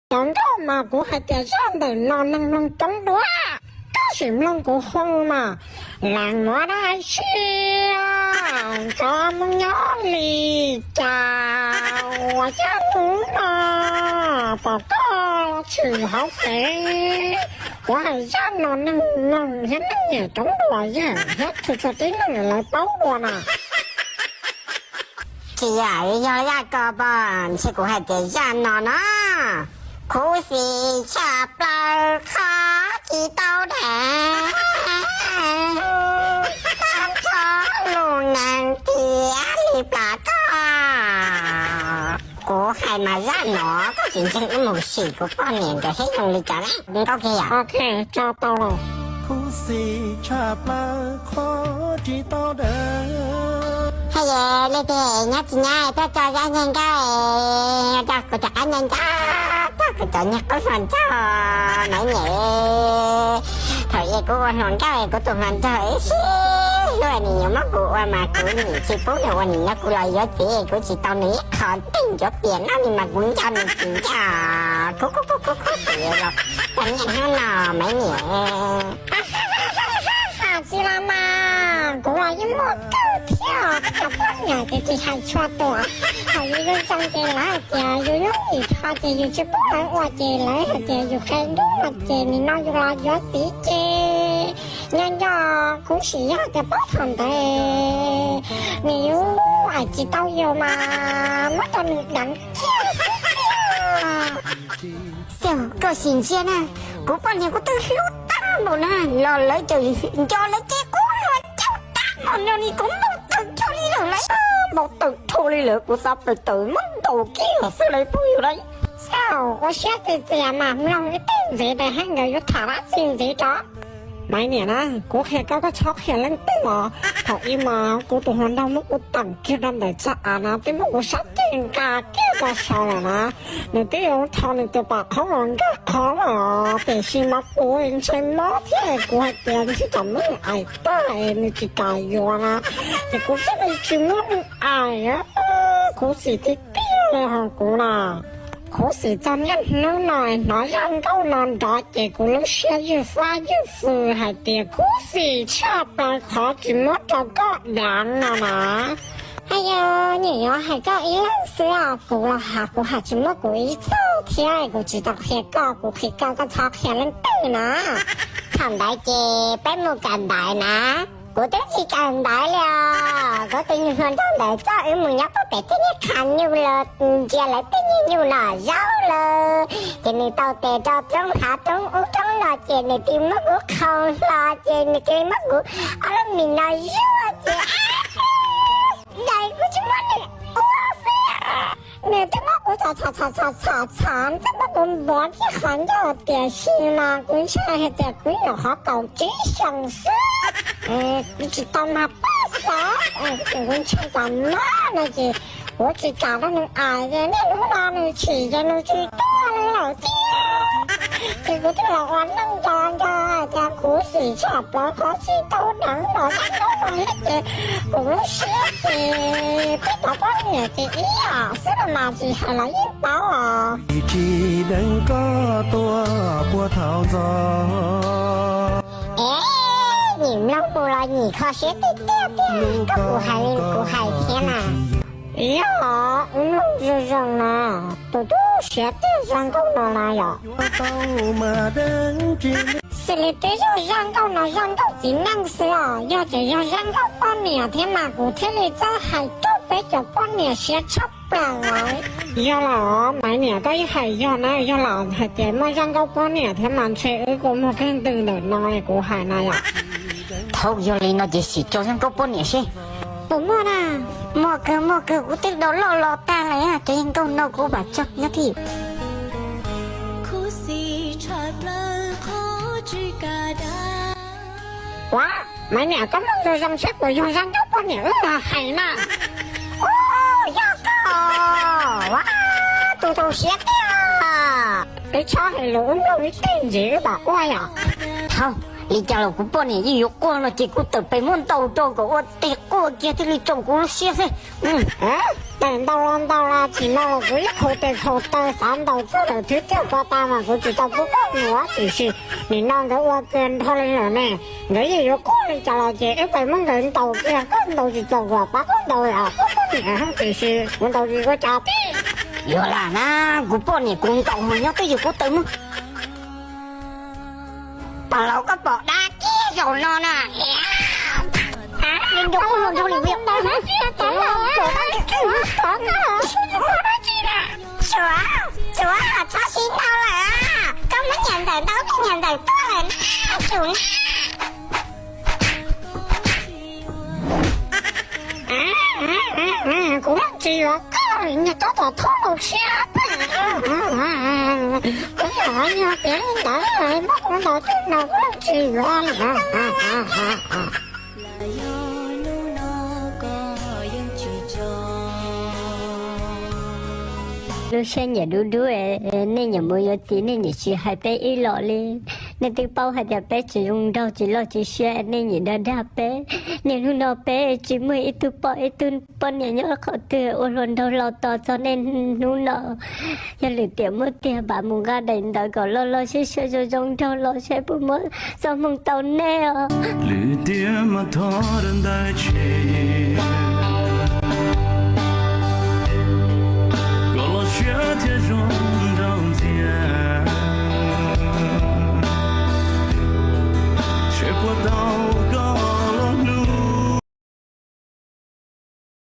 Cov nkauj mas kuv hais tias zaj ntawm no neeg mloog coob dua, koj sim mloog kuv hu mas, leej muab dab tsi, cov Hmoob nyob li cas uas caj hnub no pom koj tshwm hauv fev. Kuv hais zaj no neeg mloog thiab neeg nyiam coob dua yawg thiab txhua txhua tib neeg lawv paub dua na. Tsis yog, yog zaj ko pom ntshe kuv hais tias zaj no no, khuv xim tshaj plaws qhov tsis tau deev, tab txog lus neeg tiav li plam koj. Kuv hais mas zaj no koj tsis ntseeg, wb mus sim kuv poj niam nkawd seb zoo li cas na. Nkauj kiag yom. Ok, tso tau lawm. Khuv xim tshaj plaws qhov tsis tau deev. Hej, leej twg nyob tsis nyob tuaj tso zaj nkauj, coj kuv rov qab ncaj ncaj, coj kuv cov niag qub hluas nraug Maiv Niam. Thaum ub kuv ua hluas nkauj, kuv tus hluas nraug ib sib hlub, nws yuav muab kuv ua mas kuv nim tsis pub nws ua, nim no kuv los yuav txiv kuv tsis tau nws ib qho nteeg, yuav piam noj li mas kuv nco nws tsis nco. Khuv khuv khuv khuv xim los txog niaj hnub no Maiv Niam. Tsis los mas kuv los yeej muaj kawg thiab, koj cov poj niam ces tsis hais tshua tuaj. Thaum yus zoo zoo ces lawv hais tias yus nyob ib qho ces yus tsis pub lawv ua ces lawv hais tias yus qia dub no ces nim no yus los yuav txiv ces nco nco. Kuv sim yog tias paub thaum ntawd nws yuav hais tsis tau yus mas muab rau nws deev kiag xwb tiag. Xyov koj sim ntsia na, kuv poj niam kuv twb hlub tag npaum na los lawv tseem nco lawv ces kuv los caum tag npaum no li, kuv npau taws dhau li lawm, npau taws dhau li lawm, kuv xav pes taws muab ntaus kiag xwb lawv pub yus lawm. Xyov ua siab txias txias mas mloog ib teg ntxiv, tes hais nkawd yuav tham dab tsi ntxiv tso. Maiv Niam na, kuv qhia koj, koj txhob qhia leej twg os. Thaum ub mas kuv tus hluas nraug muab kuv teem kiag rau ntawm txaj av na, twb muab kuv sab ceg nqa kiag rau saud lawm na. Nws twb yuav tho nws tus pam qhob los nkag qhov los, tiam sis mas kuv ntshe mob thiab, kuv hais tias ntshe tsam muab nws aim tag es nws tsis kam yuav na, ces kuv thiaj li tsis muab nws aim. Khuv xim tiag tiag li hos kuv na. Khuv xim txog niaj hnub no hnov zaj nkauj no nrov ces kuv lub siab ywj fab ywj fwj hais tias khuv xim tshaj plaws qhov tsis muab rau koj deev no na. Hais yog nyiam yuav hais koj ib leeg xwb os, kuv los hais kuv hais tsis muaj kuv ib txoj thiab, kuv tsis tau qhia koj, kuv qhia koj koj txhob qhia leej twg na. Thaum ntawd ces peb mus kawm ntawv na, kuv twb tsis kawm ntawv li os, kuv tus nyuag hluas nraug ntawd coj wb mus nyob puag pem tej niag qhas nyuj los ntsia lawv tej niag nyuj noj zaub lawm, ces nws tau tes rau roob hav roob ub roob no ces nws cia li muab kuv qhau hlo ces nws cia li muab kuv ob lub mis no zuaj ces daim kuv tsis muab nws ua xwb. Nws twb muab kuv txhom txhom txhom txhom txhom txhom twb muab kuv npuav kiag qhov ncauj, tiam sis mas kuv ntshai hais tias kuv nyuam qhuav kaum tsib xyoos xwb, kuv tsis tau mag paj xav, kuv ntshai tas mab no ces kuv tsis kam rau nws aim ces niaj hnub no nws tsim ces nws tsis tuaj li lawm thiab. Ces kuv thiaj los ua neej nco nco hais tias khuv xim tshaj plaws qhov tsis tau deev los zaj nkauj no thiab ces kuv lub siab ces peb cov poj niam ces ib yam xwb no mas tsis hais los yeej paub os. Tsis deev koj tuaj puag thaum ntxov. Es, nim mloog mus los nim kho siab tiag tiag tiag, koj kuv hais li kuv hais thiab na. Yog, wb mloog zoo zoo no, tus twb siav tiag zaj nkauj no na yom. Xws li twb yog zaj nkauj no zaj nkauj txiv neej xwb os, yog ces yog zaj nkauj poj niam thiab mas kuv thiaj li txawj hais rau peb cov poj niam siab tshaj plaws lawm. Yog los Maiv Niam, koj yeej hais yog na, yog los hais tias muaj zaj nkauj poj niam thiab mas ntshe wb kuj muaj kawg ntws ntawm no li kuv hais na yom. Thaum yog li no ces sim tso zaj nkauj poj niam seb. Puas muaj na? Muaj kawg, muaj kawg, kuv twb download los tag lawm, cov zaj nkauj no kuv mam tso nyob thib. Ua, Maiv Niam, koj mloog zoo zoo seb puas yog zaj nkauj poj niam wb los hais na. Ua, yog koj, ua, tus tau siab tiag. Wb txhob hais lus, wb mloog ib teg ntxiv wb mam ua yom. Thaum li cas los kuv poj niam yeej yuav quaj no ces kuv tawm pem muab ntaus rau kom ua tes quaj kiag thiaj li tsaus kuv lub siab xwb. Tawm ntaus los ntaus los tsis no los kuv ib qho tes qho taw xav ntaus koj ntawm thwv tiaj pov tas mas kuv tsis tau pub koj mus, tiam sis nim no nkawd ua kiag nrho li lawm ne, nkawd yeej yuav quaj li cas los ces wb pais muab nkawd ntaus kiag, koj ntaus tsis txaus kuv pab koj ntaus os koj poj niam, tiam sis kuv ntaus tsis tau cas tib. Yuav lam na, kuv poj niam kuv ntaus mus nyob twj ywm kuv taw muag. Pog laus koj pom dab tsi zaum no na? Tsuav, tsuav, txhob sib ntaus lawm, koj muab niam ntxawm ntaus, niam ntxawm tuag lawm na, tsum na. Kuv leej tsis yuav koj, niag tob tom thoob laus siab phem. Kuv yog hov nyuag piav li ntawd, muab kuv ntaus twb no kuv leej tsis yuav li. Lub siab nyiam dub dub, nej nyiam mus yuav txiv nej nyiam tsis hais peb ib los li. Nej twb paub hais tias peb tsis zoo nraug tsis loj tsis siab, nej nyiam dag dag peb. Niaj hnub no peb tsis muaj ib tug poj ib tug poj niam nyob qhov twg ua hluas nraug los tos txog niaj hnub no. Yog lwm tiam muab tiag pab mus nqa daim ntawv kom loj loj siab siab zoo zoo nraug los saib puas muab txoj hmoo tau nej os. Lwm tiam mas thov daim ntawv tseg kom los siab thiab zoo.